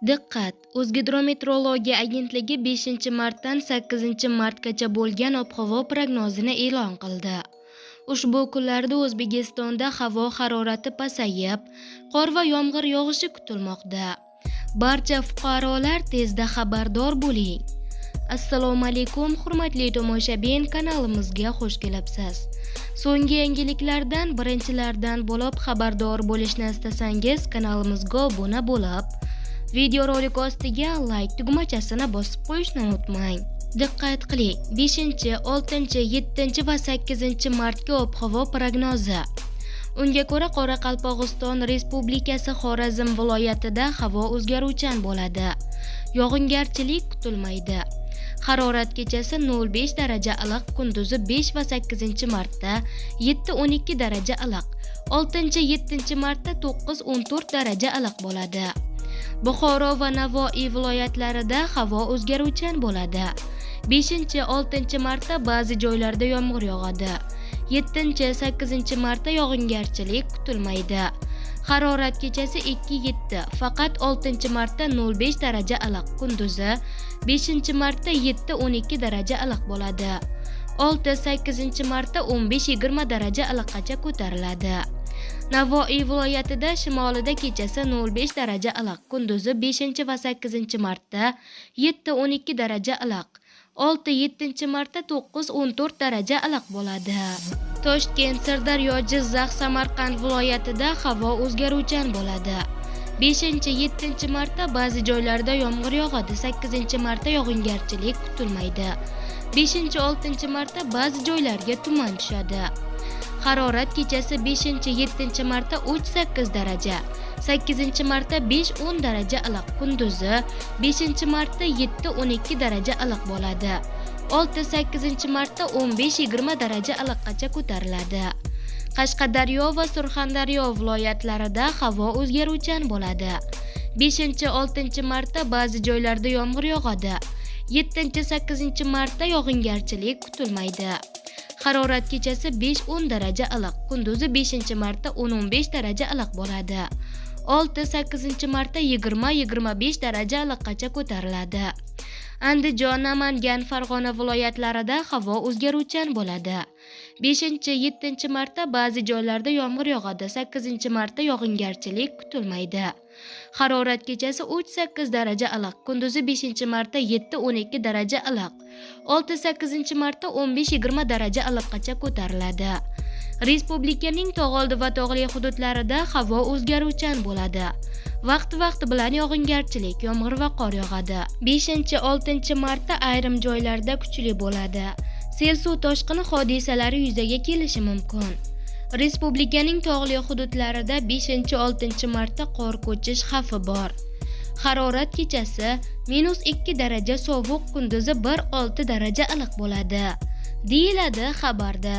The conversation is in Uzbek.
Diqqat! O'zgidrometeorologiya agentligi 5-martdan 8-martgacha bo'lgan ob-havo prognozini e'lon qildi. Ushbu kunlarda O'zbekistonda havo harorati pasayib, qor va yomg'ir yog'ishi kutilmoqda. Barcha fuqarolar tezda xabardor bo'ling. Assalomu alaykum, hurmatli tomoshabin, kanalimizga xush kelibsiz. So'nggi yangiliklardan birinchilardan bo'lib xabardor bo'lishni istasangiz, kanalimizga obuna bo'lib, videorolik ostiga like tugmachasini bosib qo'yishni unutmang. Diqqat qiling, 5, 6, 7 va 8 martga ob-havo prognozi. Unga ko'ra, Qoraqalpog'iston Respublikasi Xorazm viloyatida havo o'zgaruvchan bo'ladi. Yog'ingarchilik kutilmaydi. Harorat kechasi 0,5 daraja iliq, kunduzi 5 va 8 martda 7-12 daraja iliq, 6-7 martda 9-14 daraja iliq bo'ladi. Buxoro va Navoiy viloyatlarida havo o'zgaruvchan bo'ladi. 5-6 martda ba'zi joylarda yomg'ir yog'adi. 7-8 martda yog'ingarchilik kutilmaydi. Harorat kechasi 2-7, faqat 6 martda 0,5 daraja iliq, kunduzi 5 martda 7-12 daraja iliq bo'ladi. 6-8 martda 15-20 daraja iliqqacha ko'tariladi. Navoiy viloyatida shimolida kechasi 0,5 daraja iliq, kunduzi 5 va 8 martda 7-12 daraja iliq, 6-7 martda 9-14 daraja iliq bo'ladi. Toshkent, Sirdaryo, Jizzax, Samarqand viloyatida havo o'zgaruvchan bo'ladi. 5-7 martda ba'zi joylarda yomg'ir yog'adi, 8 martda yog'ingarchilik kutilmaydi. 5-6 martda ba'zi joylarga tuman tushadi. Harorat kechasi 5-7 martda 3-8 daraja, 8 martda 5-10 daraja iliq, kunduzi 5 martda 7-12 daraja iliq bo'ladi. 6-8 martda 15-20 daraja iliqqacha ko'tariladi. Qashqadaryo va Surxondaryo viloyatlarida havo o'zgaruvchan bo'ladi. 5-6 martda ba'zi joylarda yomg'ir yog'adi. 7-8 martda yog'ingarchilik kutilmaydi. Harorat kechasi 5-10 daraja iliq, kunduzi 5 martda 10-15 daraja iliq bo'ladi. 6-8 martda 20-25 daraja iliqqacha ko'tariladi. Andijon, Namangan, Farg'ona viloyatlarida havo o'zgaruvchan bo'ladi. 5-7 martda ba'zi joylarda yomg'ir yog'adi, 8 martda yog'ingarchilik kutilmaydi. Harorat kechasi 3-8 daraja iliq, kunduzi 5 martda 7-12 daraja iliq, 6-8 martda 15-20 daraja iliqqacha ko'tariladi. Respublikaning tog'oldi va tog'li hududlarida havo o'zgaruvchan bo'ladi. Vaqti-vaqti bilan yog'ingarchilik, yomg'ir va qor yog'adi. 5-6 martda ayrim joylarda kuchli bo'ladi. Sel suv toshqini hodisalari yuzaga kelishi mumkin. Respublikaning tog'li hududlarida 5-6 martda qor ko'chish xavfi bor. Harorat kechasi -2 daraja sovuq, kunduzi 1-6 daraja iliq bo'ladi, deyiladi xabarda.